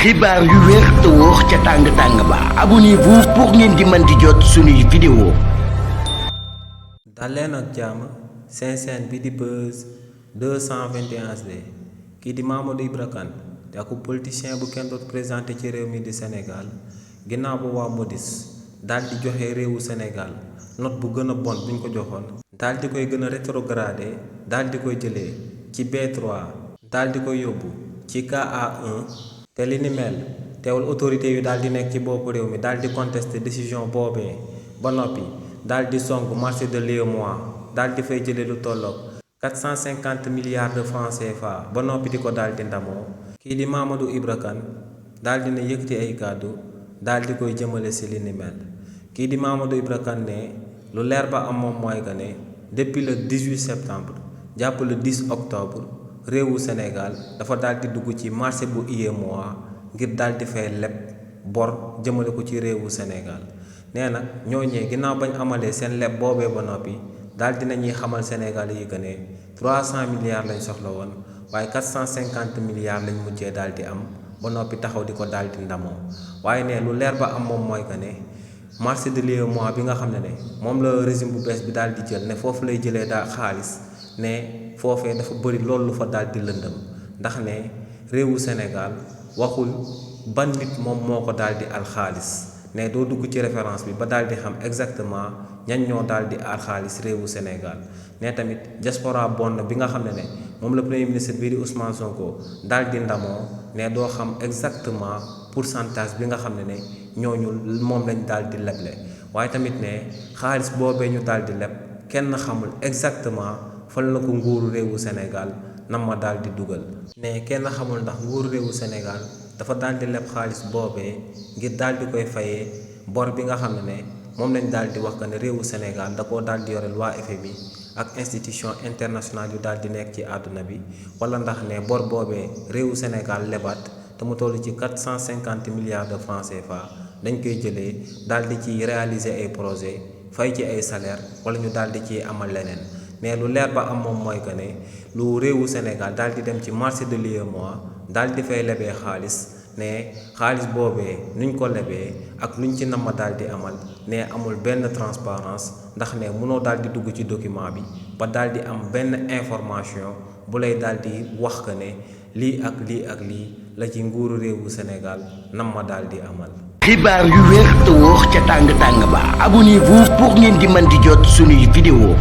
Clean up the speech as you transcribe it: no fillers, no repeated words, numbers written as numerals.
xibaar yu wér te wóor ca tàng ba abonnez-vous pour ngeen di mën di jot suñuy vidéo. dal leen ak jàmm seen chaîne bi di Buzz 221 HD kii di Mamadou Ibra Kane di ak politicien bu kenn doot présenté ci réew mi di Sénégal ginnaaw ba waa Moody's daal di joxe réewu Sénégal note bu gën a bon buñ ko joxoon daal di koy gën a rétrogradé daal di koy jëlee ci B3 daal di koy yóbbu ci KA1 te li ni mel teewul autorité yu daal di nekk ci boppu réew mi daal di contester décision boobee ba noppi daal di song marché de l'UEMOA daal di fay jëlee lu tolloog 450 milliards de francs CFA ba noppi di ko daal di ndamoo kii di Mamadou Ibra Kane daal di ne yëkkati ay kàddu daal di koy jëmale si li ni mel kii di Mamadou Ibra Kane ne lu leer ba am moom mooy que ne depuis le 18 septembre jàpp le 10 octobre réewu Sénégal dafa daal di dugg ci marché bu UEMOA ngir daal di fay leb bor jëmale ko ci réewu Sénégal nee na ñooñee ginnaaw bañ amalee seen leb boobee ba noppi daal di nañuy xamal Sénégal yi que ne 300 milliards lañ soxla woon waaye 450 milliards lañ mujjee daal di am ba noppi taxaw di ko daal di ndamoo waaye ne lu leer ba am moom mooy que ne marché de l'UEMOA bi nga xam ne moom la régime bu bees bi daal di jël ne foofu lay jëlee daal xaalis ne foofee dafa bëri loolu lu fa daal di lëndëm ndax ne réewu Sénégal waxul ban nit moom moo ko daal di al xaalis ne doo dugg ci référence bi ba daal di xam exactement ñan ñoo daal di al xaalis réewu Sénégal ne tamit diaspora bond bi nga xam ne moom la premier ministre bii di Ousmane Sonko daal di ndamoo ne doo xam exactement pourcentage bi nga xam ne ñooñu moom lañ daal di leble waaye tamit ne xaalis boobee ñu daal di leb kenn xamul exactement fan la ko nguuru réewu Sénégal nam ma daal di dugal ne kenn xamul ndax nguuru réewu Sénégal dafa daal di leb xaalis boobee ngir daal di koy fayee bor bi nga xam ne moom lañ daal di wax que ne réewu Sénégal da koo daal di yoreel waa FMI ak institution internationale yu daal di nekk ci àdduna bi wala ndax ne bor boobee réewu Sénégal lebat te mu toll ci 450 milliards de francs CFA dañ koy jëlee daal di ci réaliser ay projet fay ci ay salaire wala ñu daal di ci amal leneen mais lu leer ba am moom mooy que ne lu réewu Sénégal daal di dem ci marché de l'UEMOA daal di fay lebee xaalis ne xaalis boobee nuñ ko lebee ak luñ ci nama daal di amal ne amul benn transparence ndax ne mënoo daal di dugg ci document bi ba daal di am benn information bu lay daal di wax que ne lii ak lii ak lii la ci nguuru réewu Sénégal nama daal di amal. xibaar yu wér te wóor ca tàng ba abonnez-vous pour ngeen di mën di jot suñuy vidéo.